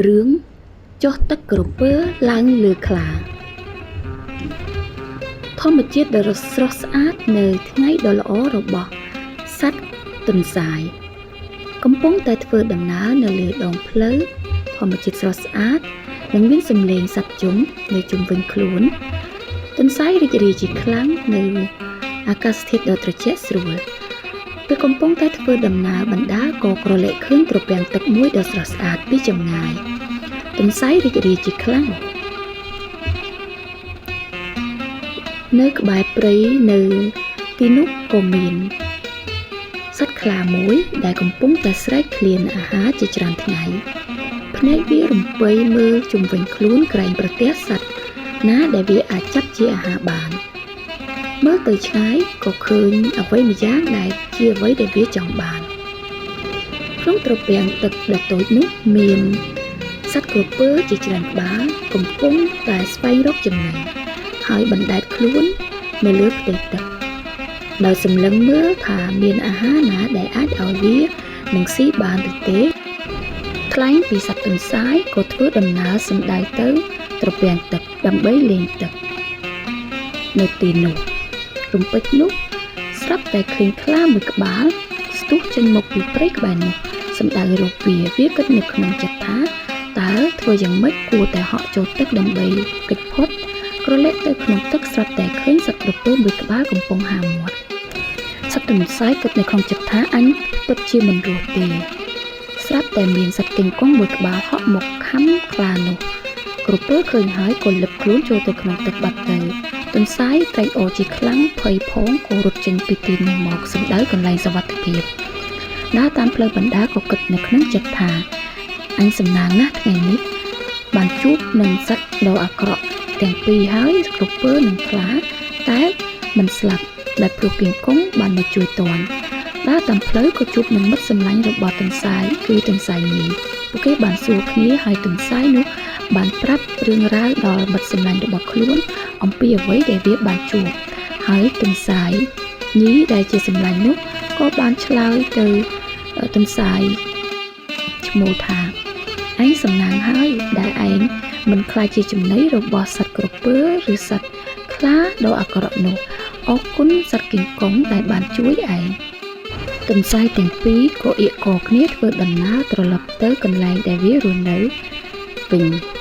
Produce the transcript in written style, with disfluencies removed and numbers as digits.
រឿងចុះទឹកក្រពើឡើងលើខ្លាធម្មជាតិដ៏ស្រស់ស្អាតនៅថ្ងៃដ៏ល្អរបស់សត្វទន្សាយកំពុងតែធ្វើដំណើរនៅលើដងផ្លូវធម្មជាតិស្រស់ស្អាតនិងមានសំឡេងសត្វជុំនៅជុំវិញខ្លួនទន្សាយរីករាយជាខ្លាំងនៅអាកាសធាតុដ៏ត្រជាក់ស្រួលពេលកំពុងតែធ្វើដំណើរបណ្ដាក៏ក្រឡេកឃើញត្រពាំងទឹកមួយដ៏ស្រស់ស្អាតពីចម្ងាយទន្សាយរីករាយជាខ្លាំង នៅក្បែរព្រៃនៅទីនោះក៏មានសត្វខ្លាមួយដែលកំពុងតែស្រែកឃ្លានអាហារជាច្រើនថ្ងៃភ្នែកវារំពៃមើលជុំវិញខ្លួនក្រែងប្រទះសត្វណាដែលវាអាចចាប់ជាអាហារបាន មើលទៅឆ្ងាយក៏ឃើញអ្វីម្យ៉ាងដែលជាអ្វីដែលវាចង់បានក្នុងត្រពាំងទឹកដ៏តូចនោះមានសត្វក្រពើជាច្រើនក្បាលកំពុងតែស្វែងរកចំណី ហើយបណ្ដែតខ្លួននៅលើផ្ទៃទឹកដោយសម្លឹងមើលថាមានអាហារណាដែលអាចឲ្យវានឹងស៊ីបានឬទេថ្លែងពីសត្វទន្សាយក៏ធ្វើដំណើរសម្ដៅទៅត្រពាំងទឹកដើម្បីលេងទឹកនៅទីនោះរំពេចនោះស្រាប់តែឃើញខ្លាមួយក្បាលស្ទុះចេញមកពីព្រៃក្បែរនោះសម្ដៅរកវាវាគិតនៅក្នុងចិត្តថាតើធ្វើយ៉ាងម៉េចគួរតែហក់ចូលទឹកដើម្បីគេចផុត ក្រឡេកទៅក្នុងទឹកស្រាប់តែឃើញសត្វក្រពើមួយក្បាលកំពុងហាមាត់សត្វទន្សាយគិតនៅក្នុងចិត្តថាអញពិតជាមិនរស់ទេស្រាប់តែមានសត្វកេងកងមួយក្បាលហក់មកខាំខ្លានោះក្រពើឃើញហើយក៏លឹបខ្លួនចូលទៅក្នុងទឹកបាត់ទៅទន្សាយត្រេកអរជាខ្លាំងភ័យផងក៏រត់ចេញពីទីនោះមកសម្ដៅកន្លែងសុវត្ថិភាពដើរតាមផ្លូវបណ្ដាក៏គិតនៅក្នុងចិត្តថាអញសំណាងណាស់ថ្ងៃនេះបានជួបនឹងសត្វដ៏អាក្រក់ទាំងពីរហើយក្រពើនិងខ្លាតែមិនស្លាប់ដែលព្រោះគីងកុងបានមកជួយទាន់ដើរតាមផ្លូវក៏ជួបនឹងមិត្តសម្លាញ់របស់ទន្សាយគឺទន្សាយញីពួកគេបានសួរគ្នាហើយទន្សាយនោះបានប្រាប់រឿងរ៉ាវដល់មិត្តសម្លាញ់របស់ខ្លួនអំពីអ្វីដែលវាបានជួបហើយទន្សាយញីដែលជាសម្លាញ់នោះក៏បានឆ្លើយទៅទន្សាយឈ្មោះថាឯងសំណាងហើយដែលឯងមិនខ្លាចជាចំណីរបស់សត្វក្រពើឬសត្វខ្លាដ៏អាក្រក់នោះអរគុណសត្វគីងកុងដែលបានជួយឯងទន្សាយទាំងពីរក៏អៀកកគ្នាធ្វើដំណើរត្រឡប់ទៅកន្លែងដែលវារស់នៅវិញ។